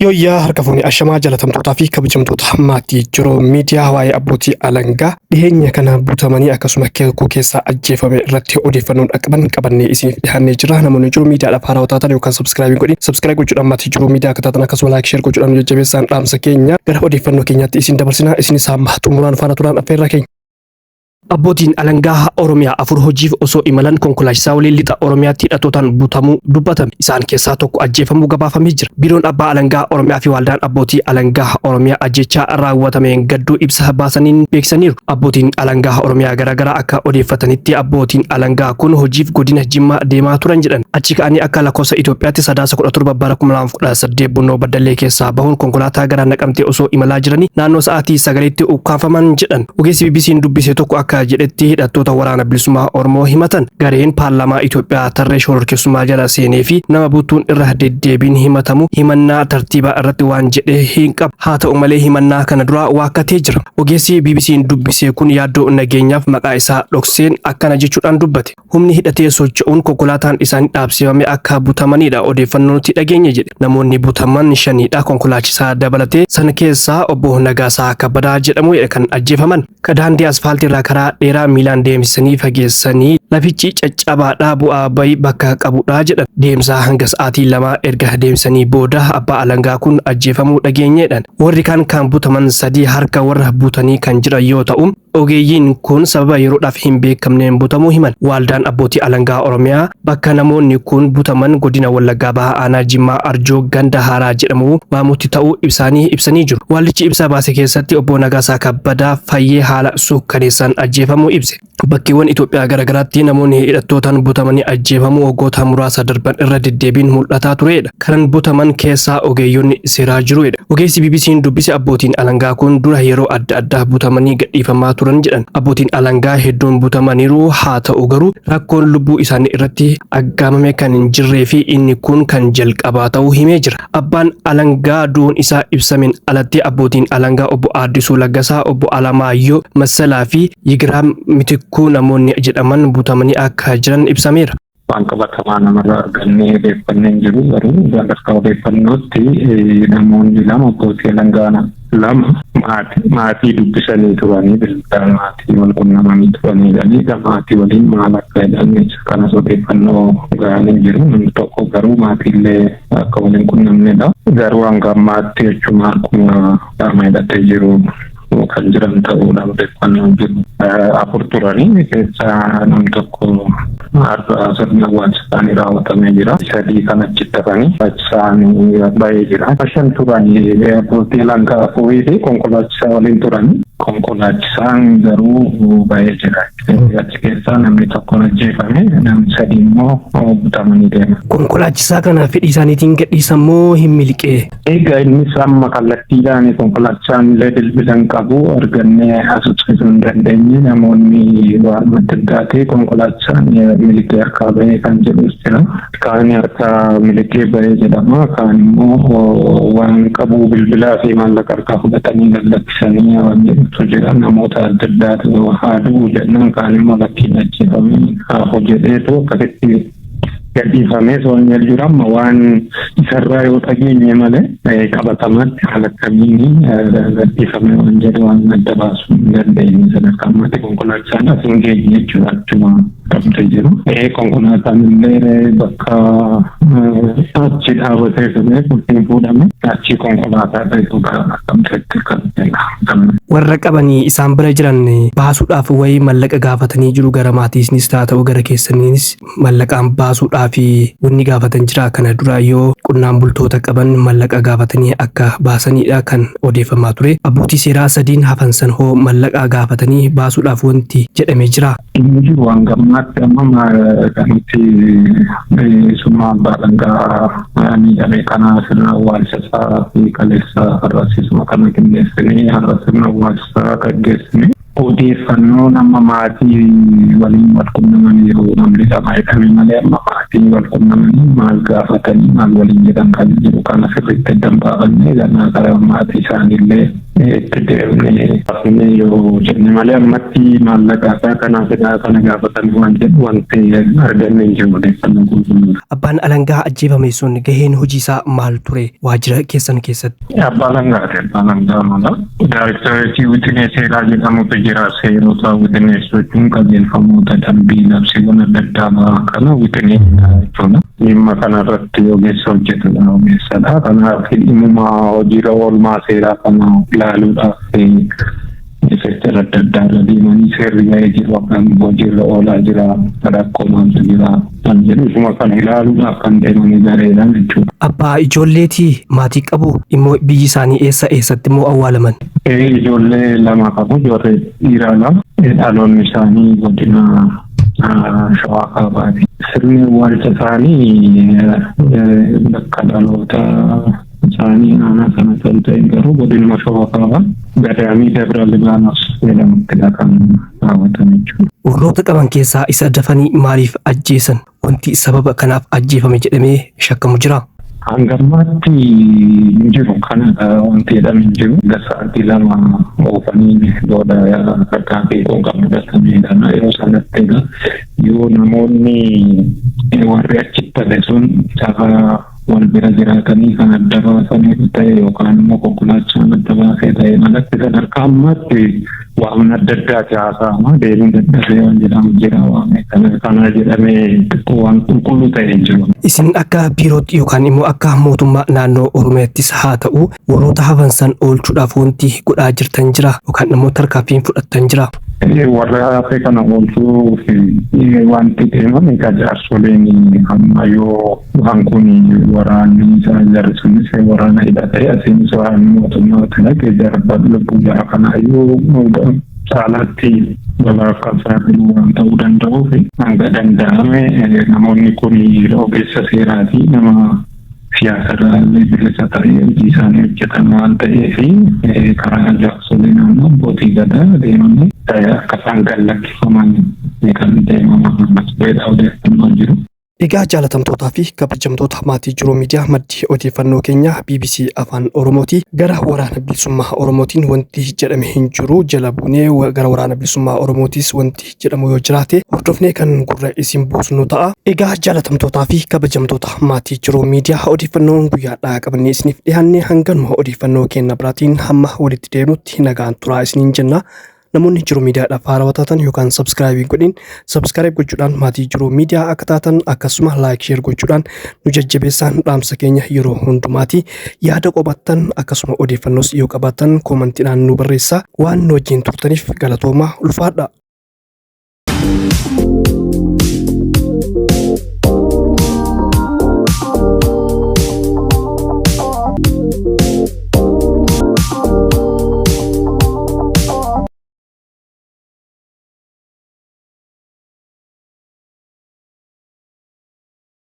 Yooyyaa harka fuunee ashamaa jaalatamtootaa fi kabajamtoota maatii Jiroo Miidiyaa waa'ee abbootii alangaa dhiheenya kana butamanii akkasuma keekoo keessaa ajjeefame irratti odeeffannoon qaban qabannee isiniif dhiyaannee jira. Namoonni Jiroo Miidiyaadhaaf haarawaa taatan yookaan subscribe godhi subscribe gochuudhaan maatii Jiroo Miidiyaa akka taatan akkasuma like share gochuudhaan nu jajjabeessaan dhaamsa keenya gara odeeffannoo keenyaatti isin dabarsina. Isinis hamma xumuraan faana turaan affeerraa keenya. Abbootiin alangaa Oromiyaa 4 hojiif osoo imalan konkolaachisaa waliin lixa Oromiyaatti hidhattootaan butamuu dubbatame. Isaan keessaa tokko ajjeefamuu gabaafamee jira. Biiroon Abbaa Alangaa Oromiyaa fi Waldaan Abbootii Alangaa Oromiyaa ajjeechaa raawwatameen gadduu ibsa baasaniin beeksisaniiru. Abbootiin Alangaa Oromiyaa garaagaraa akka odeeffatanitti abbootiin alangaa kun hojiif godina Jimmaa deemaa turan jedhan. Achi ka'anii akka lakkoofsa Itoophiyaatti Sadaasa 17 bara 2018 Bunnoo Baddallee keessaa bahuun konkolaataa gara Naqamtee osoo imalaa jiranii naannoo sa'aatii 9tti ukkaamfaman jedhan. Ogeessi BBC'n dubbise tokko akka jedhetti hidhattoota Waraana Bilisummaa Oromoo himatan. Gareen paarlaamaa Itoophiyaa tarree shororkeessummaa jala seenee fi nama butuun irra deddeebiin himatamu himannaa tartiibaa irratti waan jedhe hin qabu. Haa ta'u malee himannaa kana dura waakkatee jira. Ogeessi BBC'n dubbise kun yaaddoo nageenyaaf maqaa isaa dhokseen akkana jechuudhaan dubbate. Humni hidhatee socho'uun konkolaataan isaanii dhaabsifame akka butamanidha odeeffannoo nuti dhageenye jedhe. Namoonni butaman shanidha konkolaachisaa dabalatee sana keessaa obbo Nagaasaa Kabbadaa jedhamu kan ajjeefaman. Ka daandii asfaaltii irraa karaa dheeraa miilaan deemsisanii fageessanii lafichi caccabaadha bu'aa bayi bakka qabudha jedhan. Deemsa hanga sa'aatii 2 erga deemsanii booda abbaa alangaa kun ajjeefamuu dhageenyeedhan. Warri kaan kan butaman sadii harka warra butanii kan jiran yoo ta'u, Ogeeyyiin kun sababa yeroodhaaf hin beekamneen butamuu himan. Waaldaan Abbootii Alangaa Oromiyaa bakka namoonni kun butaman Godina Wallaggaa Bahaa Aanaa Jimmaa Arjoo ganda Haaraa jedhamu waamutti ta'uu ibsaanii ibsanii jiru. Waaldichi ibsa baase keessatti Obbo Nagaasaa Kabbadaa Fayyee haala suukkaneessaan ajjeefamuu ibse. Bakkeewwan Itoophiyaa garaagaraatti namoonni hidhattootaan butamanii ajjeefamuu waggoota muraasa darban irra deddeebiin mul'ataa tureedha. Kanan butaman keessaa ogeeyyonni seeraa jiruudha. Ogeessi BBC'n dubbise abbootiin alangaa kun dura yeroo adda addaa butamanii gadhiifamaa turan jedhan. Abbootiin alangaa hedduun butamaniiru haa ta'u garuu rakkoon lubbuu isaanii irratti aggaamame kan hin jirree fi inni kun kan jalqabaa ta'uu himee jira. Abbaan alangaa du'uun isaa ibsameen alatti abbootiin alangaa obbo Aaddisuu Laggasaa, obbo Alamaayyoo Massalaa fi Yigiraam Mitikkuu namoonni jedhaman butamanii akka jiran ibsameera. Waan qabatamaa namarraa argannee odeeffannee hin jiru garuu sadarkaa odeeffannootti namoonni lama abbootii alangaa lama maatii dubbisanii turanii bilbilaan maatii wal qunnamanii turaniidha. Maatii waliin maal akka jedhan kanas odeeffannoo gahaan hin jiru. Namni tokko garuu maatiillee akka waliin qunnamnedha. Garuu hanga ammaatti jechuun akkuma qaama hidhatee jiru kan jiran ta'uudha odeeffannoon jiru. 4 turanii keessaa namni tokko har'a sirna awwaalcha isaanii raawwatamee jira. 3 kan achitti hafanii isaanii ba'ee jira. 5 turanii abbootii alangaa afurii fi konkolaachisaa waliin turanii. Konkolaachisaan garuu ba'ee jira. Achi keessaa namni tokko ajjeefame namni 3 immoo butamanii deeman. Konkolaachisaa kana fedhii isaaniitiin gadhiisan moo hin miliqee? Egaa innis amma kallattiidhaan konkolaachisaan illee bilbila hin qabu argannee haasofsiisuu hin dandeenye namoonni waan adda addaa ta'e konkolaachisaan miliqee harkaa bahee kan jedhus jira. Kaan harkaa miliqee bahee jedhama. Kaan immoo waan qabu bilbilaa fi maallaqa harkaa fudhatanii gallakkisanii waan jedhutu jira. Namoota adda addaatu haa du'u jennaan kaan immoo lakkiin ajjeefamee haa jedheetu akkasitti gadhiifamee soon jira. Amma waan isarraa yoo dhageenye malee qabatamaatti haala akkamiin gadhiifamee waan jedhu waan adda baasuu hin dandeenye sadarkaa ammaatti konkolaachisaan as hin geenye jechuudha achuma qabdee jiru. Konkolaataan illee bakka achi dhaabatee ture qulqulliin fuudhame achi konkolaataa ta'etu qabdeetti kan Warra qabanii isaan bira jiran baasuudhaaf wayii mallaqa gaafatanii jiru gara maatiisnis haa ta'u gara keessaniinis mallaqaan baasuudhaaf wanni gaafatan jira. Kana dura yoo qonnaan bultoota qaban mallaqa gaafatanii akka baasanidha kan odeeffamaa ture. Abbootii seeraa 3 hafan san hoo mallaqa gaafatanii baasuudhaaf wanti jedhame jira. Inni jiru hanga ammaatti amma kan nuti summa abbaa alangaa miidhame kana sirna awwaalcha isaa fi kaleessa har'asiisuma kana qindeessinee har'a sirna awwaalcha isaa gaggeessine. Odeeffannoo nama maatii waliin wal qunnamanii namni lama jedhame malee amma maatii wal qunnamanii maal gaafatanii maal waliin jedhan kan jiru kana sirriitti adda hin baafanne ganaa karaa maatii isaaniillee Itti deemnee baafnee yoo jenne malee ammatti maallaqa isaa kanaaf hidhaa kana gaafatan waan jedhu wanti arganne hin jiru odeeffannoo qulqulluu. Abbaan alangaa ajjeefame sun gaheen hojii isaa maal ture waajjira keessan keessatti? Abbaa alangaati. Abbaa alangaa mala. Daayrektoreetii wixinee seeraa jedhamutu jira. Seerota wixineessuu jechuun qajeelfamoota dambii labsiiwwan adda addaa kana wixinee jechuudha. Dhimma kanarratti ogeessa hojjetudha ogeessadha. Kanaaf dhimma hojiirra oolmaa seeraa kana ilaaluudhaaf seektara adda addaa irra deemanii seerri ga'ee jiru akkam hojiirra oolaa jira, rakkoo maaltu jira kan jedhu isuma kana ilaaluudhaaf kan deemanii gareedhaan jechuudha. Abbaa ijoolleetii maatii qabu immoo biyyi isaanii eessa eessatti immoo awwaalaman? Ijoollee lama qabu, ijoollee dhiiraa lama. Dhaloonni isaanii godina Shawaa Kaabaati. Sirni awwaalcha isaanii bakka dhaloota isaanii aanaa sana kan ta'e garuu godinuma Shawaa Kaabaa Gadaamii Dabra Libaanos jedhamuttidha kan raawwatame jechuudha. Warroota qaban keessaa isa dafanii maaliif ajjeesan? Wanti sababa kanaaf ajjeefame jedhamee shakkamu jira? Hanga ammaatti hin jiru kana wanti jedhame hin jiru. Sa'aatii 2 oofanii booda tarkaanfii kun kan fudhatamedha. Yeroo sanatti egaa yoo namoonni warri achitti hafe sun gaafa wal bira jiraatanii kan adda baasanii ta'e yookaan immoo konkolaachisaan adda baasee ta'e malatti sadarkaa ammaatti waan adda addaati haasa'ama deebiin daddafee waan jedhamu jira waan kana jedhamee xiqqoo waan qulqulluu ta'e hin jiru. Isin akka biirootti yookaan immoo akka mootummaa naannoo Oromiyaattis haa ta'u warroota hafan san oolchuudhaaf wanti godhaa jirtan jira yookaan immoo tarkaanfiin fudhattan jira? Warra hafe kana oolchuuf wanti deemame egaa jaarsoleen amma yoo waan kun waraanni isaa jarri sunis waraana hidhatee asiinis waraanni mootummaa dhaqee jarba lubbuu jara kanaayyuu caalaatti balaaf kan saaxilu waan ta'uu danda'uuf hanga danda'ame namoonni kun ogeessa seeraati nama siyaasarraa illee bilisa ta'ee hojii isaanii hojjetan waan ta'eef karaa jaarsolee naannoo abbootii gadaa deemanii akka isaan gad lakkifaman kan deemamaa turedha odeeffannoo jiru. Egaa jaalatamtootaa fi kabajamtoota maatii Jiruu Miidiyaa, maddii odeeffannoo keenya BBC Afaan Oromooti. Gara waraana bilisummaa Oromootiin wanti jedhame hin jiru, jala buunee gara waraana bilisummaa Oromootis wanti jedhamu yoo jiraate hordofnee kan gurra isin buusnu ta'a. Egaa jaalatamtootaa fi kabajamtoota maatii Jiruu Miidiyaa, odeeffannoon guyyaadhaa qabannee isiniif dhiyaanne hanganuma. Odeeffannoo keenya biraatiin hamma walitti deemnutti nagaan turaa isiniin jenna. Namoonni Jiruu Miidiyaadhaaf haarawaa taatan yookaan subscribe godhin subscribe gochuudhaan maatii Jiruu Miidiyaa akka taatan, akkasuma like, share gochuudhaan nu jajjabeessaan dhaamsa keenya yeroo hundumaati. Yaada qabaattan akkasuma odeeffannoos yoo qabaattan koomantiidhaan nu barreessaa. Waan nu wajjin turtaniif galatooma, ulfaadha.